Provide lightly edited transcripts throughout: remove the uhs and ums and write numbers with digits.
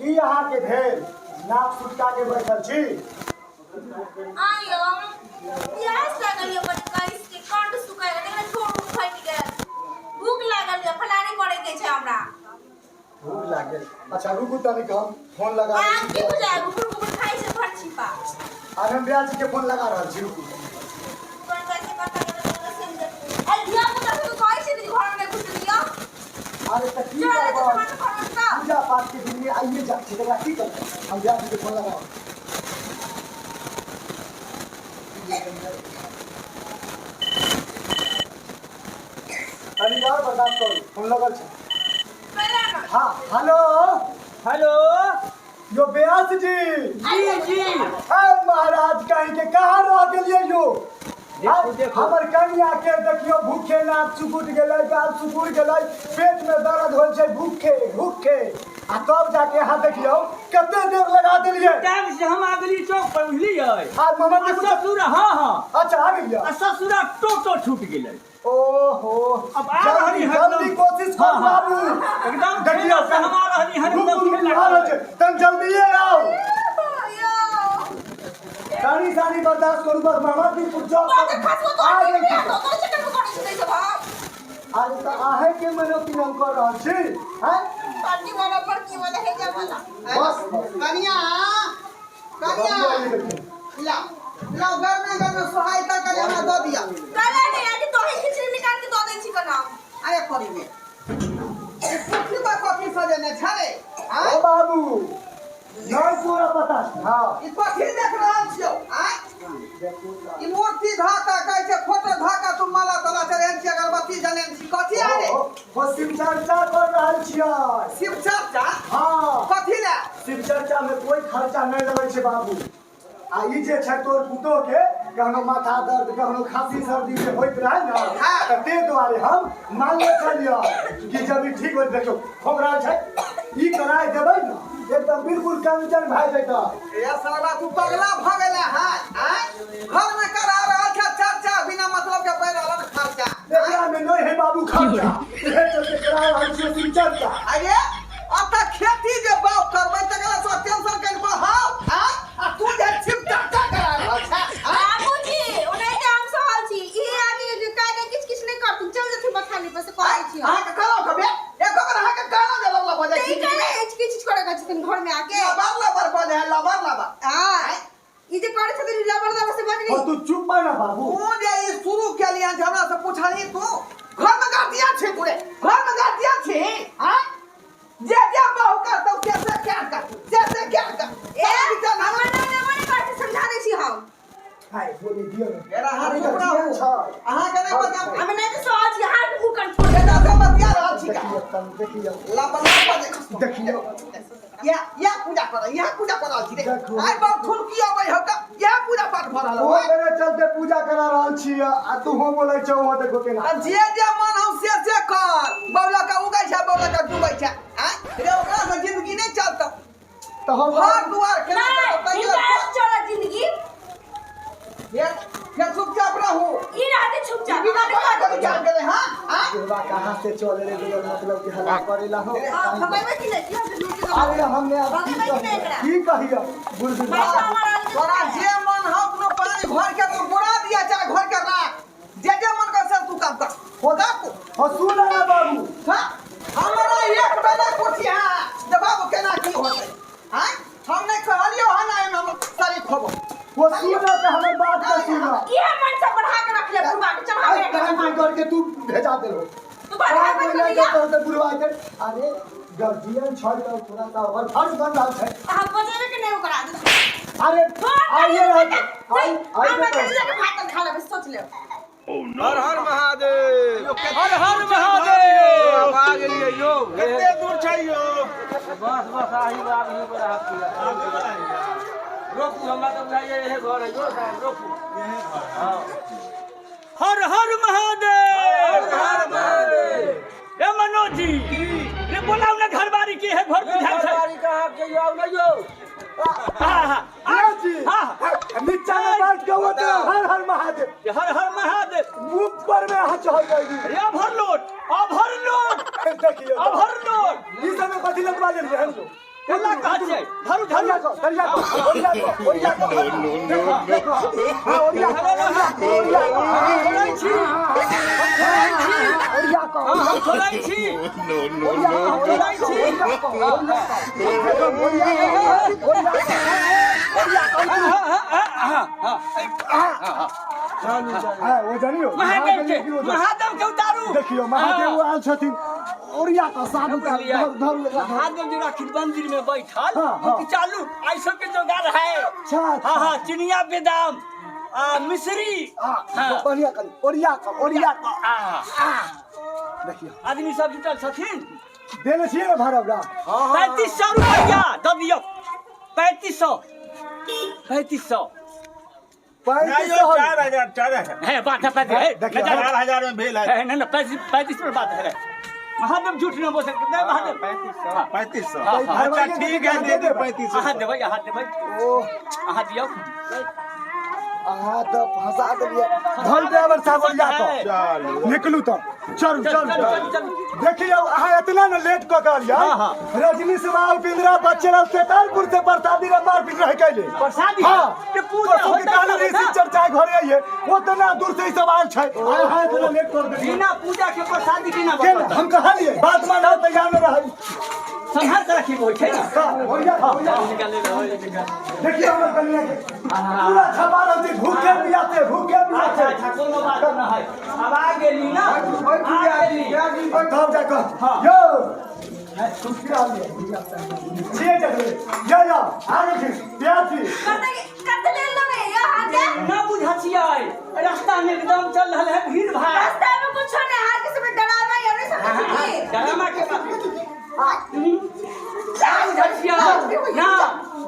की अहाँके भेल नाक सुटका के बैठल छी आयो प्यास लागल ये बड़ी कइस के कंठ सुखाय गेल देखले ठोर उठ फटि गेल भूख लागल ये फलारी करे के छै हमरा भूख लागल अच्छा रुकू तनिक हम फोन लगा आ रहल की छी बुझाय गुफुर गुफुर खाइ छै भर छिपा आर हम ब्याज के फोन लगा रहल छी रुकू कोन कैसे पता करे तो समझ ए धिया पुता सब कहै छै जे घर में घुस लियो अरे तऽ की चल करबै तो खाना खाना त पूजा पाठ के दिन में आइए जाइ छी तकरा की करबै हम ब्याज के फोन लगाओ तनी और बर्दाश्त करू फोन लगल छै पहला ना हाँ हेलो हेलो यो व्यास जी जी जी ए महाराज कहीं के कहाँ रह गेलियै यो देखू, देखू। हमर कनिया के देखियो भूखे नाक सुकुट गेलै गाल सुकुड़ गेलै पेट में दर्द होइ छै भूखे भूखे आ तब जाके अहाँ देखियो कते देर लगा देलियै टाइम से हम आ गेली चौक पर बुझलियै आ ममा आ के ससुरा हाँ हाँ अच्छा आ गेलियै आ ससुरा टोटो छूट गेलै ओहो अब आ रहली जल्दी हन जल्दी एकदम। कोशिश हाँ, करू हाँ। बाबू एकदम देखियौ ठेला से हम आ रहली हन रुकू एकदम रुकू ठेला आ रहल छै तन जल्दिए आउ यो सानी सानी बर्दाश्त करू बस मामा जी कुछ बात खासो तो आ आ गेल तो तो चक्कर में करे छै सब अरे तऽ अहें के मनोकिरण कऽ रहल छी हैं पार्टी वाला पर की वाला है जा वाला बस बस कनिया कनिया ला ला गर्मे गर्मे सहायता करे हमरा दऽ दिया कहले ने यार कि तोही खिचड़ी निकाल के दऽ दै छी कना अरे करी में ई पुथी पर कथी सजेने छै रे आँय? ओ बाबू नहीं पूरा पता छै हाँ ई कथी देख रहल छियौ आँय? ई मूर्ति धऽ कऽ कहै छै फोटो धऽ कऽ तू माला ताला चढ़ेने छी अगरबत्ती जलेने छी कथी आय रे ओ, ओ शिव चर्चा कर रहल छियै शिव चर्चा हाँ कथी लए शिव चर्चा में कोई खर्चा नहीं लगै छै बाबू आ ई जे छै तोर पुतोह के कखनो माथा दर्द कखनो खांसी सर्दी जे होइत रहै ने हाँ। तऽ ताहि दुआरे हम मानले छलियै कि जब ई ठीक होइत देखियौ खोंख रहल छै ई कराय देबै ने एकदम बिल्कुल कंचन भए जेतै ए साला तू पगला भऽ गेलै हँ आँय घर में करा रहल छै चर्चा बिना मतलब के बढ़ि रहल हन खर्चा एकरा में नहीं है बाबू खर्चा इहे चलते करा रहल छियै शिव चर्चा अरे अतऽ खेती जे बाग करबै तकरा से टेंशन कनि बढ़ाउ आँय आ तू जे शिव चर्चा करा रहल छै आँय बाबूजी ओनाहिते हम सहल छी ई आदमी जे काहे के किछ किछ नहि करथिन चल जेथिन बथानी पर से कहै छी हम अहाँके कहलहुँ कबे एको बेर अहाँके कहलहुँ जे लबला भऽ जाइ तऽ ई छी काहे किछ किछ करे के छथिन घर में आके लबर लबर बजै है लबर लबर हां ई जे करे छथिन लबर लबर से बजली और तू चुप बा ना बाबू तू जे ई शुरू केलियन जे हमरा से पुछलही तू घर में गार्जियन छी तू रे घर में गार्जियन छी आँय जे जे बहु करतौ से से क्या कर से से क्या कर ए विचार हमर नाम नहि बने करते समझा दै छी हम हाय बोली दियो ना मेरा हाथ अरे चुप रहू गार्जियन छै। अहाँके नहि बतिया हम नहि तऽ सहल छी हाथ मुँह कर छोड़ बेटा से बतिया रहल छी का देखियौ तन देखियौ लबर लबर देखियौ या या पूजा कर या पूजा कर रहल छी रे देखू। आइ बाप ठुनकी अबै हौ का या पूजा पाठ भऽ रहल ओ हौ मेरे चलते पूजा करा रहल छी आ तू हो बोलै छौ हो देखो केना आ जे जे मन हौ से से कर बौला के उगै छै बौला के डूबै छै आँय रे ओकरा से जिंदगी नहि चलतौ तऽ हम घर दुआर केना नहि चलतौ तैयो हिनका चलत जिंदगी फेर फेर चुपचाप रहू ई रहते चुपचाप बिना पता के जान गेलै हाँ आँय बुढ़वा कहाँ से चले रे बगैर मतलब के हल्ला करेला हो हां भगेबै कि नहि की हम लूट के अरे हमने अब की भगेबै कि नहि एकरा कहियो की कहियो बुढ़ पैसा हमारा तोरा जे मन हौ कोनो पानी भर के तू बुरा दिया चाहे घर के राख जे जे मन कर से तू काम कर हो राखू हो सुन ना बाबू हाँ हमरा एक बेला पूछी हाँ जे बाबू केना की होतै आँय हम नहि कहलियौ हन एहिमे हम सारी खोबो वो सुन त हमर बात के सुन की हम मन से बढ़ा के रख ले बुढ़वा के चढ़ा अरे के टाइम पे करके तू भेजा देलो तू बढ़ा के कोई रख लिया तो बुढ़वा के अरे गार्जियन छै त थोड़ा सा ओकर फर्ज बन रहल छै हम बजेबे के नहीं ओकरा अरे आइए रहल छै। आई आई हम अकेले जाके भात खा लेबै सोच ले हर हर महादेव हर हर महादेव आ गेलियै यौ कते दूर छै यौ बस बस आही बाब ही बड़ा रोकू हमरा तऽ बुझाइए इहे घर है यौ साहब रोकू हाँ। हर हर महादेव हर महादेव ए मनोज जी रे बोलाउ ना घरबारी के है घर बुझाइ छै घरबारी कहाँ के यौ आउ ना यौ हाँ हाँ हाँ जी हाँ हाँ नीचा में बैठ के वो तो हर हर महादेव हर हर महादेव ऊपर में अहाँ चढ़ गई रे अभर लोट अभर लोट देखियो अभर लोट ई सब में कथी लगवा लेलियै हन यौ? केना कहै छियै? धरू धरू। दरिया को ओरिया को ओरिया को देखो, हां ओरिया को ओरिया को छोड़ै छी, छोड़ै छी, ओरिया को हम छोड़ै छी, ओरिया को छोड़ै छी। ओरिया को ओरिया को ओरिया को हां ओ जानियो महादेव के, महादेव के उतारू। देखियो महादेव आयल छथिन ओरिया को साधु का धर धर। महादेव जो राखी मंदिर में बैठल हाँ। कि चालू आई सब के जोगाड़ है। अच्छा। हाँ हाँ, चिनिया बेदाम आ मिश्री। हां हाँ। बढ़िया कर ओरिया को ओरिया को। देखियो आदमी सब जुटल छथिन। देने छियै ने भाड़ा ओकरा? 3500 रुपया दऽ दियौ। 3500, 3500। 3500। 4000, 4000। है बात है 35 है। देखियो, 4000 में भेल है। है ना ना, 35, 35 पर बात है। महादेव झूठ न बोल सकते नहीं महादेव। 3500, 3500। हाँ, हाँ। अच्छा ठीक है, दे दे 3500। अहाँ देबै, अहाँ देबै। ओ अहाँ दियौ। अहाँ तऽ फंसा देलियै धन ड्राइवर साहब ओरिया को। चलू निकलू तऽ चलू चल चलू चल चल चल। देखियौ अहाँ एतना ने लेट कऽ के एलियै। हाँ, हाँ। रजनी सुभाष पिंजरा बच्चे तेतारपुर से प्रसादी रे मारपीट रह कैले। प्रसादी? हाँ। के पूजा परसों के होतै कहले तबे रही ना। शिव चर्चा घरे आइए, ओतना दूर से ई सब आयल छै, अहाँ एतना लेट कर देलियै। बिना पूजा के प्रसादी केना केना बचत? हम कहलियै बात मानब तैयार नहि रहै। सम्हार के रखी होइ छै ने। ओरिया ओरिया। देखियौ हमर कनिया के पूरा छपा रहल छै, भूखे पियासे भूखे अच्छा पियासे। अच्छा, कोनो बात न है, अब आ गेली ना, आ गेली। तब जा कऽ हाँ। यौ छियै जगले यो यो आ गेलखिन प्यासी। कते कते लेल लगे यो हाथ के? ना बुझा छियै, रास्ता में एकदम चल रहल है भीड़ भाड़। रास्ता में कुछ नहीं, हाथ के सब डरावा ये नहीं समझ की। डरामा के बात ना बुझा छियै ना।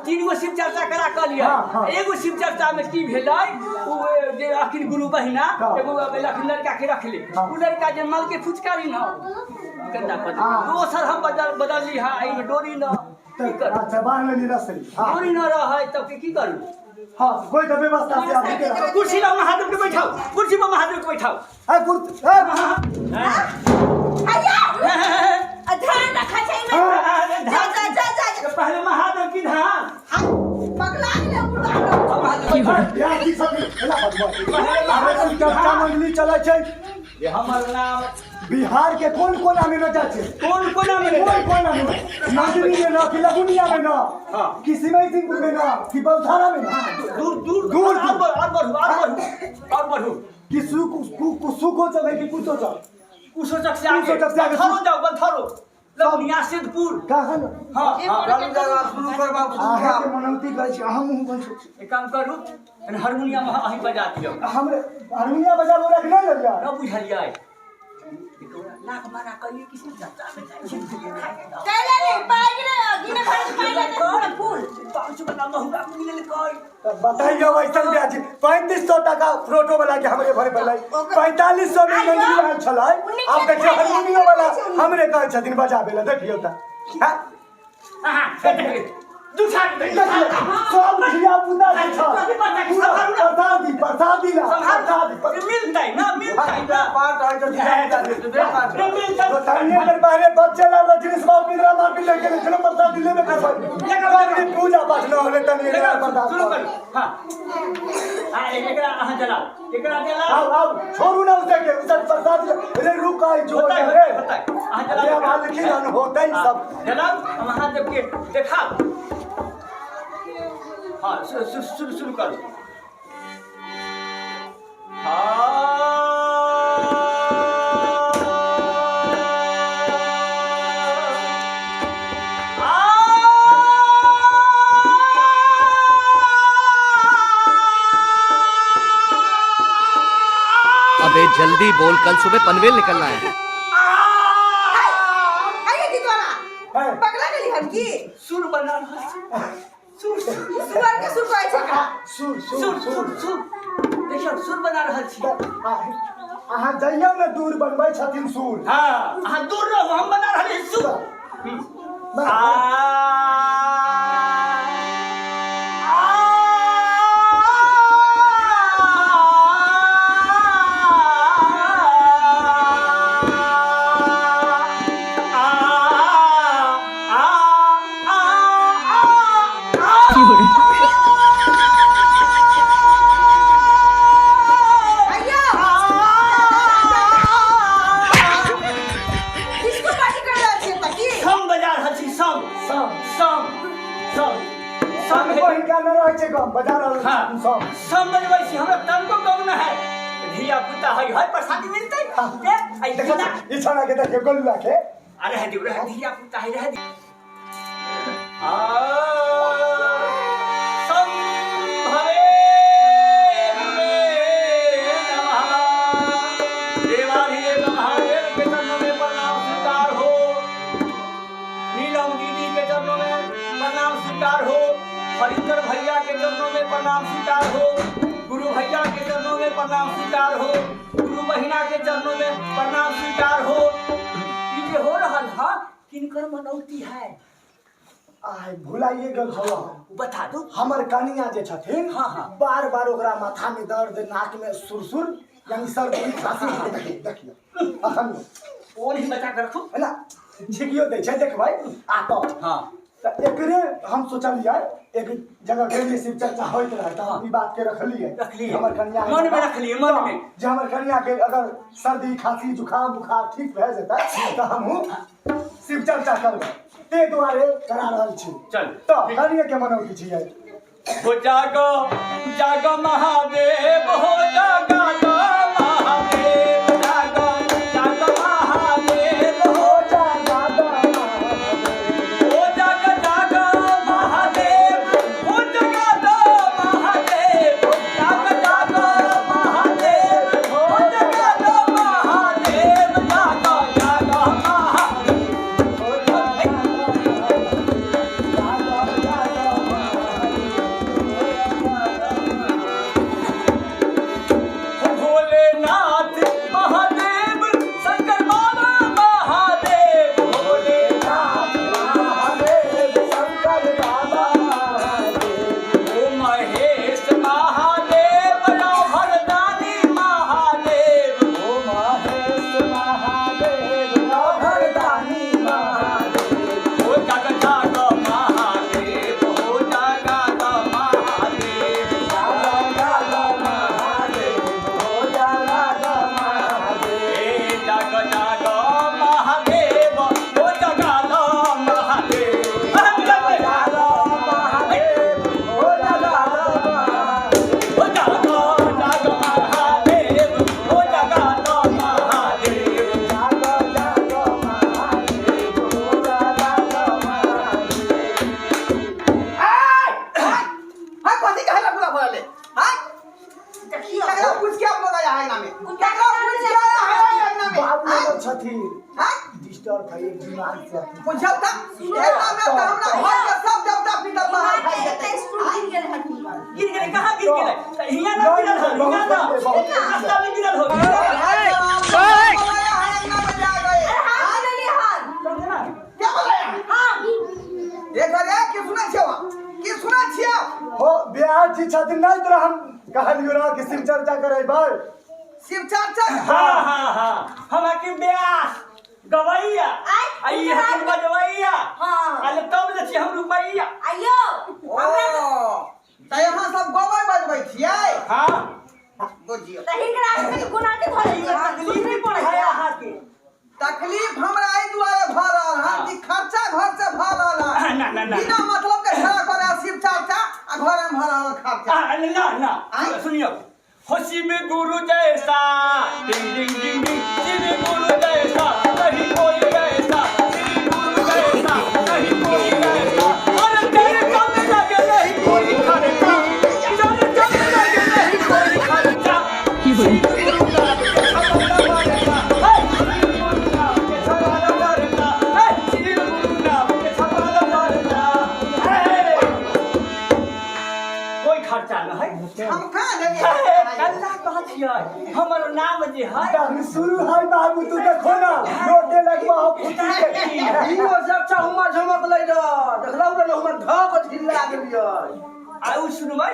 तीन गो शिव चर्चा करा कऽ लिअ। हाँ, हाँ। एगो शिव चर्चा में की भेलै, ओ जे अखन गुरु बहिना हाँ। एगो अखन लड़का के रखले, हाँ। उ लड़का जे माल के फुचकारी न गंदा कर हाँ। दोसर हम बदल बदलली हा, एहिमे डोरी न की करू? अच्छा बान्ह लेली रस्सी। हाँ डोरी न रहै तब के की करू? हाँ कोई तो व्यवस्था से आदमी के रखो। कुर्सी पर महादेव के बैठाओ, कुर्सी पर महादेव के बैठाओ। ए कुर्सी ए आया ध्यान रखा चाहिए हाँ, मैं। जा जा जा जा। पहले महादेव की धान पगला गेलै बुढ़वा। महादेव बैठाओ। प्यासी सब एला बजबै अहाँ चर्चा मंडली चलै छै। हमर नाम बिहार के कोन कोना में न जाइ छै? कोन कोना में? कोन कोना में? नंदिनी में न कि लगुनिया में न हाँ। कि सिमई सिंहपुर में न कि बलथारा में न? दूर दूर दूर, और बढ़ू, और बढ़ू, और बढ़ू, और बढ़ू। कि सुख सुखो चल कि कुछो चल? कुशोचक से आगे, कुशोचक से आगे। बलथारो जाओ, बलथारो, लगुनिया, सिद्धपुर। कहाँ न? हाँ हाँ। शुरू करबा। अहाँके मनौती करै छी, अहाँ मुँह बंद छी। एक काम करू, तनि हारमोनियम अहाँ अहीं बजा दियौ। हमरे हारमोनिया बजाबो रख नहि लेलियै। न बुझलियै, लाख माना करियै कि शिव चर्चा में जाइ छी। कैले ले पाइ गेलै गिने भर के पाइ लेते पूरा फूल। पाँच बला महुआ मिलल कई। तऽ बताइयौ ऐसन ब्याज 3500 टाका फ्रोटो वाला के हमरे भरे पड़लै, 4500 में नंदिनी आयल छलै। आब देखियौ हारमोनियो वाला हमरे कहै छथिन बजाबै लए। देखियौ तऽ हैं? अहाँ दू छाड़ दे। देखियौ सब धिया पुता जे छल पूरा प्रसादी प्रसादी ला प्रसादी। मिलतै ना, मिलतै ना। पाठ है तो पाठ। न मिलतै। बताइए पर बाहरे बच्चे ला रजनीश बाबू पिंजरा मार भी लेके चलो प्रसादी लेबे करबै। कभी पूजा पाठ न होले तनी एकरा बर्दाश्त शुरू करू। हाँ आ एकरा अहाँ जलाउ, एकरा जलाउ। आओ आओ, छोड़ू ना उसे के उसे प्रसाद रे रुक आई जो होतै, रे होतै, अहाँ जलाउ। अरे अब लिखी न होतै सब। जलाउ आ महादेव के देखाउ। हाँ शुरू शुरू शुरू करू। अबे जल्दी बोल, कल सुबह पनवेल निकलना है। आइए गीतवाला। है। पगला गेली हन की? सुर बना रहल छी, सुर सुर। सुअर के सुर कहै छै एकरा। सुर सुर सुर सुर सुर। सुर, देखियौ सुर बना रहल छी। अहाँ जइयौ ने दूर बनबै छथिन सुर। हाँ अहाँ दूर रहू, हम बना रहल छी सुर। आ आ आ आ। पुता है है प्रसादी मिलतै ए आई देखो बिना ई छौड़ा के देखियो गोलुआ के अरे है दियो रह धिया पुता है रह दियो आ संभवे गुरुवे नमः। देवाधिदेव महादेव के चरणों में प्रणाम स्वीकार हो। नीलम दीदी के चरणों में प्रणाम स्वीकार हो। हरिंदर भैया के चरणों में प्रणाम स्वीकार हो। गुरु भैया के चरणों में प्रणाम स्वीकार हो। गुरु बहिना के चरणों में प्रणाम स्वीकार हो। ई जे हो रहल हा किनकर मनौती है आय भुलाइए गेल छलहुँ। बता दू। हमर कनिया जे छथिन हाँ, हाँ। बार बार ओकरा माथा में दर्द, नाक में सुरसुर, यानी सर्दी खांसी। देखियो देखियो अखन ओल ही बचा के रखू है ना, छिकियो दै छै देखबै आ तऽ हाँ तऽ एकरे हम सोचलियै एक जगह गेलियै शिव चर्चा होइत रहै तऽ हम ई बात के रखलियै रखलियै। हमर कनिया मन में रखलियै, मन में। जे हमर कनिया के अगर सर्दी खांसी जुकाम बुखार ठीक भए जेतै तऽ हमहूँ शिव चर्चा करबै, ताहि दुआरे करा रहल छी। चल, तऽ ठीक। कनिये के मनौती छियै। हो जागो जागो महादेव, हो जागो महादेव, जागो जागो महादेव, हो जागो हो जागो जागो महादेव, हो जागो महादेव, जागो जागो महादेव, हो जागो महादेव, जागो जागो महादेव। भोलेनाथ महादेव, शंकर बाबा महादेव, भोलेनाथ महादेव शंकर बाबा महादेव, ओ महेश महादेव, राभरदानी महादेव, ओ महेश महादेव राभरदानी महादेव, ओ जाग जाग महादेव, हो जाग महादेव, जागो जागो महादेव, हो जागो महादेव, ए जाग जाग महादेव, हो जाग महादेव, जागो महादेव, हो जागो महादेव, हो जाग जाग महादेव, हो जाग महादेव। जागो जागो महादेव, हो जागो महादेव। हाय कथी के हल्ला गुल्ला भऽ रहलै हाय? देखियो केकरा पूछ के आप लोग आया है अंगना में? केकरा पूछ के आया है अंगना में? बाबू एगो छथिन हाय डिस्टर्ब है एक दिमाग से। बुझल त अंगना में त हमरा घर के सब देवता पितर बाहर दिमाग भागि के जेतै। एते स्क्रू गिर गेल हन हुनकर। गिर गेलै कहाँ गिर गेलै? तऽ हियाँ ना गिरल हो, हियाँ ना रास्ता में गिरल हो। आया है अंगना में जा गए। अरे हम बोललियै हन। क्या बोलाया? हम देख रे की सुनै छियौ की सुनै छियौ? हो बिहार जी छथिन नहीं तोरा हम कहलियो रह कि शिव चर्चा करेबै। शिव चर्चा हाँ हाँ हाँ हम हकी ब्यास गवैया आइ, आई हम बजवैया हाँ। अरे तब जे छी हम रुपैया। आइयो ओ त यहाँ सब गोबर बजबै छियै। हाँ बुझियौ तऽ हिनकर आँखि में गुना के धरल तकलीफ नहीं पड़ै है अहाँ के। तकलीफ हमरा एहि दुआरे भऽ रहल हन कि खर्चा घर से भऽ रहल हन। ना, ना, ना। बिना मतलब के झगड़ा करे शिव चर्चा आ घर में भऽ रहल खर्चा। ना ना आइ? सुनियो हो शिव गुरु जैसा डिंग डिंग डिंग डिंग, शिव गुरु जैसा नहीं कोई ऐसा, शिव गुरु जैसा नहीं कोई ऐसा, अरे तेरे कम लगे नहीं कोई खर्चा, तेरे कम लगे नहीं कोई खर्चा, शिव गुरु का छपाला मारता है, शिव गुरु का छपाला मारता है, शिव गुरु का छपाला मारता है। कोई खर्चा न है। हम कहाँ देलियै? कल्ला कह छियै हमर नाम जे है अभी शुरू है बाबू, तू देखो ना रोटे लगवा हो फुटी के। ई ओ चर्चा हुमा झमक लै रह देखलौ रे हुमा धक झिल्ला गेलियै। आ उ सुनबै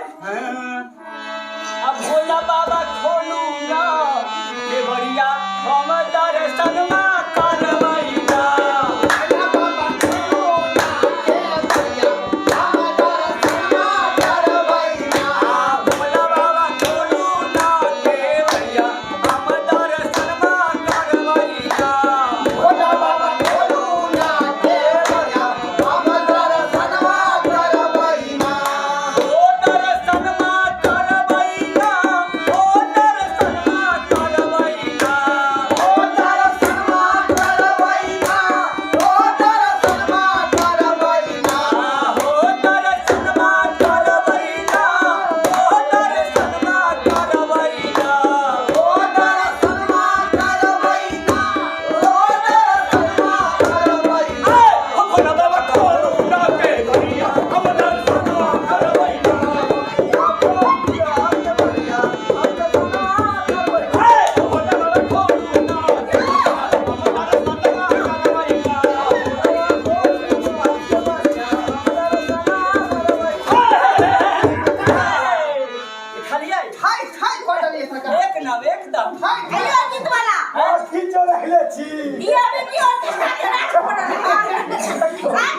अब भोला बाबा खोलू ना देवरिया हम दर्शनमा करबैया। आ भोला बाबा खोलू ना देवरिया हम दर्शनमा करबैया। भोला बाबा खोलू ना देवरिया हम दर्शनमा करबैया। ओ दर्शनमा करबैया, ओ दर्शनमा करबैया। फाटि गेल। अयो गीत वाला अथी चोरैले छी ई अभी की ऑर्केस्ट्रा के नाच पड़ल है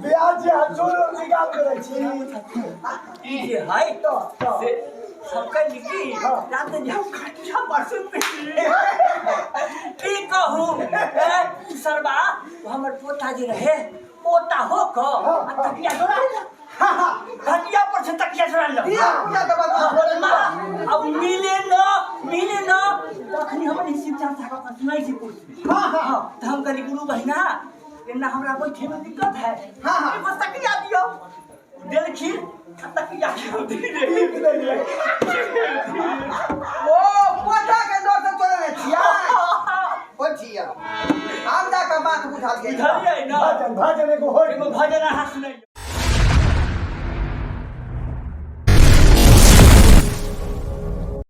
ब्याज जे अहाँ चोर निकाल करै छी ई जे है तो तो से सबके लिखी रात में हम खटिया पर सुनते की कहू ए, सरबा वो हमर पोता जे रहे पोता हो क आ तकिया चोरा लेलक। खटिया पर से तकिया चोरा लेलक। धिया पुता के बदमाश बोले माँ, अब मिले न मिले न तखनी हमर ई शिव चर्चा कऽ के सुनै छी कुर्सी। हाँ हाँ हाँ, तऽ हम कहली गुरु बहिना एना हमरा बैठे में दिक्कत है हाँ, हाँ। एगो तकिया दियौ देलखिन आ तकिया के हम धीरे टीप देलियै ओ पोता के डर से चोरने छियै ओ छियै हम जा कऽ बात बुझल गेल बुझलियै न भजन भजन एगो होय एगो भजन अहाँ सुनैयौ।